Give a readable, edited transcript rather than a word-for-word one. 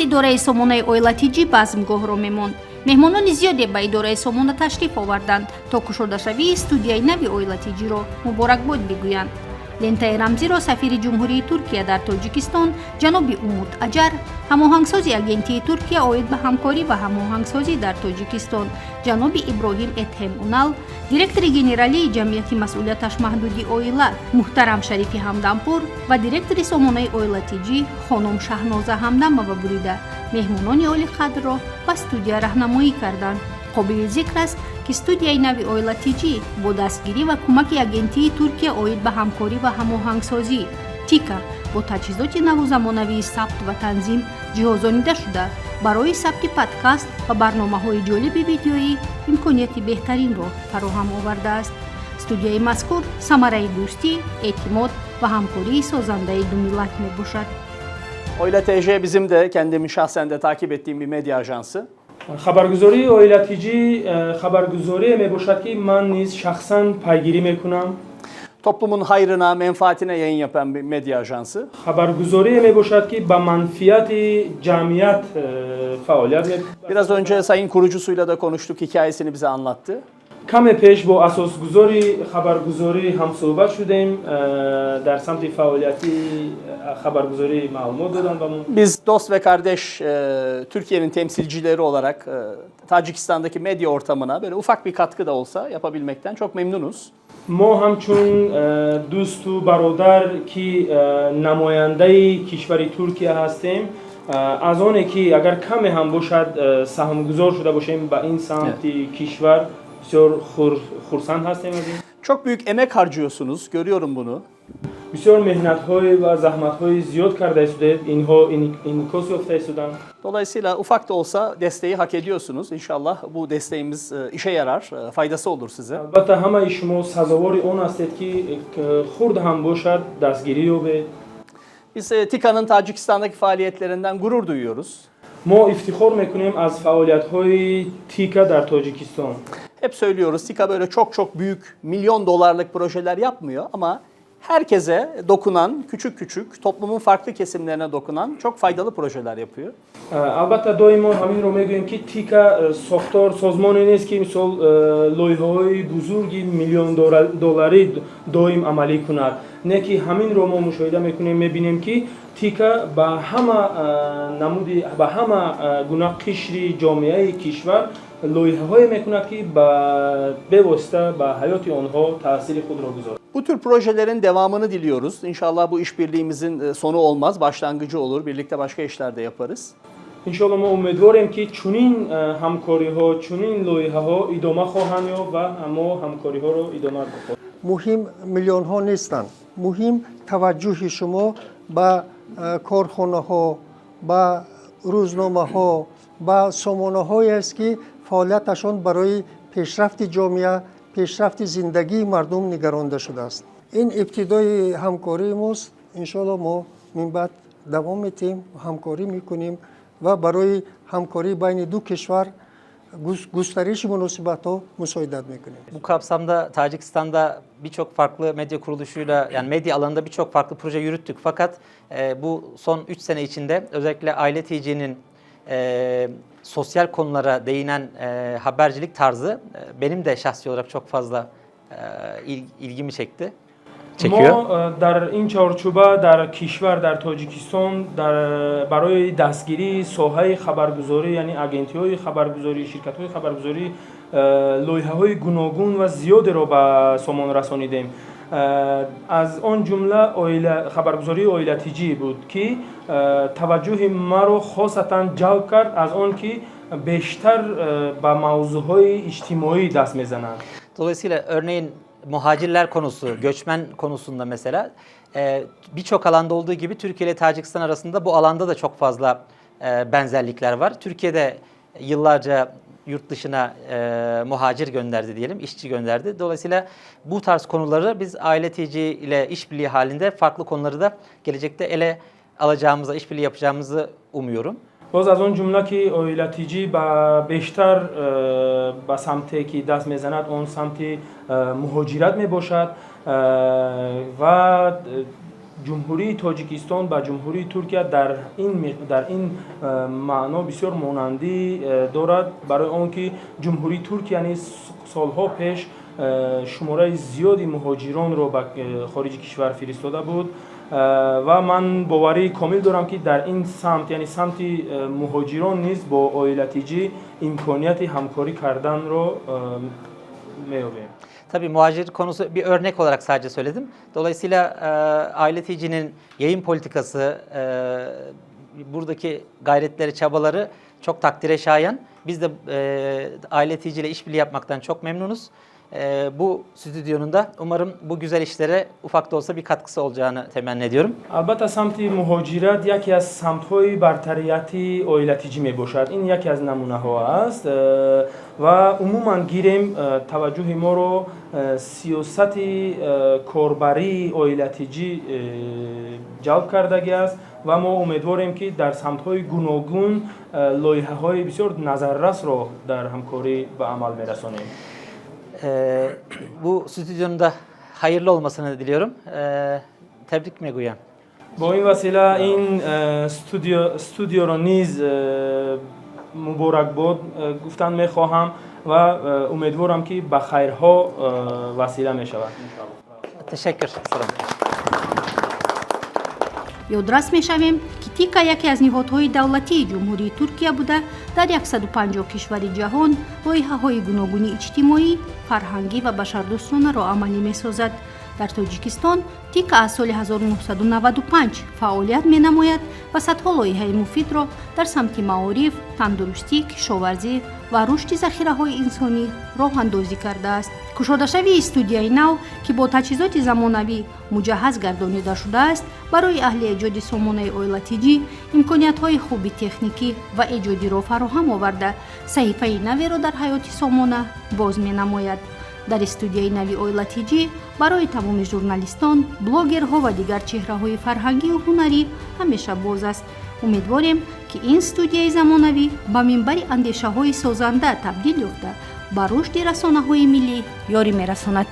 Идораи сомонаи Оила Тҷ базмгоҳро мемонд. Меҳмонони зиёде ба идораи сомона ташриф оварданд, то кушодашавии студияи нави Оила ТҷРо муборакбод бигӯянд. Лентаи рамзиро сафири Ҷумҳурии Туркия дар Тоҷикистон ҷаноби Умут Аҷар, ҳамоҳангсози Агентии Туркия оид ба ҳамкорӣ ва ҳамоҳангсозӣ дар Тоҷикистон ҷаноби Иброҳим Этҳем Унал, директори генералии ҷамъияти масъулияташ маҳдуди «Оила» муҳтарам Шарифи Ҳамдампур ва директори сомонаи Оила Тҷ хонум Шаҳноза Ҳамдамова бурида, меҳмонони олиқадрро ба студия раҳнамоӣ карданд. Қобили зикр аст, ки студияи нави Оила Тҷ бо дастгирӣ ва кӯмаки Агентии Туркия оид ба ҳамкорӣ ва ҳамоҳангсозӣ ТИКА бо таҷҳизоти наву замонавии сабт ва танзим ҷиҳозонида шуда, барои сабти подкаст ва барномаҳои ҷолиби видеоӣ имконияти беҳтаринро фароҳам овардааст. Студияи мазкур самараи дӯстӣ, эътимод ва ҳамкории созандаи ду миллат мебошад. Oyla TJ bizim de kendimi şahsen de takip ettiğim bir medya ajansı. Хабаргузории Оила Тҷ хабаргузорие мебошад, ки ман низ шахсан пайгирӣ мекунам. Toplumun hayrına, menfaatine yayın yapan bir medya ajansı. Хабаргузорие мебошад, ки ба манфиати ҷамъият фаъолият Biraz önce sayın kurucusuyla da konuştuk, hikayesini bize anlattı. Каме пеш бо асосгузори хабаргузорӣ ҳамсӯҳбат шудем, дар самти фаъолияти хабаргузорӣ маълумот доданд ба мо. Biz dost ve kardeş Türkiye'nin temsilcileri olarak Tacikistan'daki medya ortamına böyle ufak bir katkı da olsa yapabilmekten çok memnunuz. Мо ҳамчун дӯсту бародар, ки намояндаи кишвари Туркия ҳастем, аз оне ки агар каме ҳам бошад, саҳмгузор шуда бошем ба ин самти кишвар, бисёр хурсанд ҳастем аз ин. Çok büyük emek harcıyorsunuz, görüyorum bunu. Бисёр меҳнатҳои ва заҳматҳои зиёд карда истодед, инҳо инъикос ёфта истоданд. Dolayısıyla ufak da olsa desteği hak ediyorsunuz. İnşallah bu desteğimiz işe yarar, faydası olur size. Албатта, ҳамаи шумо сазовори он ҳастед, ки хурд ҳам бошад, дастгирӣ ёбед. Biz TİKA'nın Tacikistan'daki faaliyetlerinden gurur duyuyoruz. Мо ифтихор мекунем аз фаъолиятҳои ТИКА дар Тоҷикистон. Hep söylüyoruz, TİKA böyle çok çok büyük milyon dolarlık projeler yapmıyor ama herkese dokunan, küçük küçük, toplumun farklı kesimlerine dokunan çok faydalı projeler yapıyor. Албатта, доимо ҳаминро мегӯем, ки ТИКА сохтор созмоне нест, ки мисол лоиҳаҳои бузурги миллиондоларӣ доим амалӣ кунад, не ки ҳаминро мо мушоҳида мекунем, мебинем, ки ТИКА ба ҳама намуди, ба ҳама гуна қишри ҷомеаи кишвар лоиҳаҳое мекунад, ки ба бевосита ба ҳаёти онҳо таъсири худро гузорад. Bu tür projelerin devamını diliyoruz. İnşallah bu işbirliğimizin sonu olmaz, başlangıcı olur. Birlikte başka işler de yaparız. Иншоалло, мо умедворем, ки чунин ҳамкориҳо, чунин лоиҳаҳо идома хоҳанд ёфт ва мо ҳамкориҳоро идома хоҳем. Муҳим миллионҳо нестанд, муҳим таваҷҷӯҳи шумо ба корхонаҳо, ба рӯзномаҳо, ба сомонаҳое аст, ки фаъолияташон барои пешрафти ҷомеа, пешрафти зиндагии мардум нигаронда шудааст. Ин ибтидои ҳамкории мост. Иншоалло, мо минбаъд давом медиҳем, ҳамкорӣ мекунем ва барои ҳамкорӣ байни ду кишвар, густариши муносибатҳо мусоидат мекунем. Bu kapsamda Tacikistan'da birçok farklı medya kuruluşuyla, yani medya alanında birçok farklı proje yürüttük. Fakat bu son 3 sene içinde özellikle Aile TC'nin sosyal konulara değinen habercilik tarzı benim de şahsi olarak çok fazla ilgimi çekti. Çekiyor. Мо дар ин чорчӯба дар кишвар, дар Тоҷикистон, дар барои дастгирии соҳаи хабаргузорӣ, яъне агентиҳои хабаргузорӣ, ширкатҳои хабаргузорӣ, лоиҳаҳои гуногун ва зиёдеро ба сомон расонидем. Аз он ҷумла хабаргузории Оила Тҷ буд, ки таваҷҷӯҳи маро хосатан ҷалб кард аз он ки бештар ба мавзӯъҳои иҷтимоӣ даст мезананд. Dolayısıyla örneğin muhacirler konusu, göçmen konusunda mesela birçok alanda olduğu gibi Türkiye ile Tacikistan arasında bu alanda da çok fazla benzerlikler var. Türkiye'de yıllarca yurt dışına muhacir gönderdi diyelim, işçi gönderdi. Dolayısıyla bu tarz konuları biz Aile TC ile işbirliği halinde farklı konuları da gelecekte ele alacağımıza, işbirliği yapacağımızı umuyorum. Боз аз он ҷумла, ки Оила Тҷ ба бештар ба самте ки даст мезанад, он самти муҳоҷират мебошад ва Ҷумҳурии Тоҷикистон ба Ҷумҳурии Туркия дар ин маъно бисёр монандӣ дорад, барои он ки Ҷумҳурии Туркия низ солҳо пеш шумораи зиёди муҳоҷиронро ба хориҷи кишвар фиристода буд ва ман боварии комил дорам, ки дар ин самт, яъне самти муҳоҷирон низ бо Оила ТиҶи имконияти ҳамкорӣ карданро меёбем. Tabii muhacir konusu bir örnek olarak sadece söyledim. Dolayısıyla Aile TC'nin yayın politikası, buradaki gayretleri, çabaları çok takdire şayan. Biz de Aile TC ile işbirliği yapmaktan çok memnunuz. Bu stüdyonun da umarım bu güzel işlere ufak da olsa bir katkısı olacağını temenni ediyorum. Албатта, самти муҳоҷират яке аз самтҳои бартарияти Оила ТиҶи мебошад. Ин яке аз намунаҳо аст. Ва умуман гирем, таваҷҷӯҳи моро сиёсати корбарии Оила ТиҶи ҷалб кардагӣ аст ва мо умедворем, ки дар самтҳои гуногун лоиҳаҳои бисёр назаррасро дар ҳамкорӣ ба амал мерасонем. Bu stüdyonun da hayırlı olmasını diliyorum. Tebrik мегӯям. Бо ин васила ин студиоро низ муборакбод гуфтан мехоҳам ва умедворам, ки ба хайрҳо васила мешавад. Teşekkür. Selam. Ёдрас мешавем, ки ТИКА яке аз ниҳодҳои давлатии Ҷумҳурии Туркия буда, дар 150 кишвари ҷаҳон лоиҳаҳои гуногуни иҷтимоӣ, фарҳангӣ ва башардӯстонаро амалӣ месозад. Дар Тоҷикистон ТИКА аз соли 1995 фаъолият менамояд ва садҳо лоиҳаи муфидро дар самти маориф, тандурустӣ, кишоварзӣ ва рушди захираҳои инсонӣ роҳандозӣ кардааст. Кушодашавии студияи нав, ки бо таҷҳизоти замонавӣ муҷаҳҳаз гардонида шудааст, барои аҳли эҷоди сомонаи Оила ТиҶи имкониятҳои хуби техникӣ ва эҷодиро фароҳам оварда, саҳифаи наверо дар ҳаёти сомона боз менамояд. Дар студияи нави Оила ТиҶи барои тамоми журналистон, блогерҳо ва дигар чеҳраҳои фарҳангию ҳунарӣ ҳамеша боз аст. Умедворем, ки ин студияи замонавӣ ба минбари андешаҳои созанда табдил ёфта, ба рушди расонаҳои миллӣ ёрӣ мерасонад.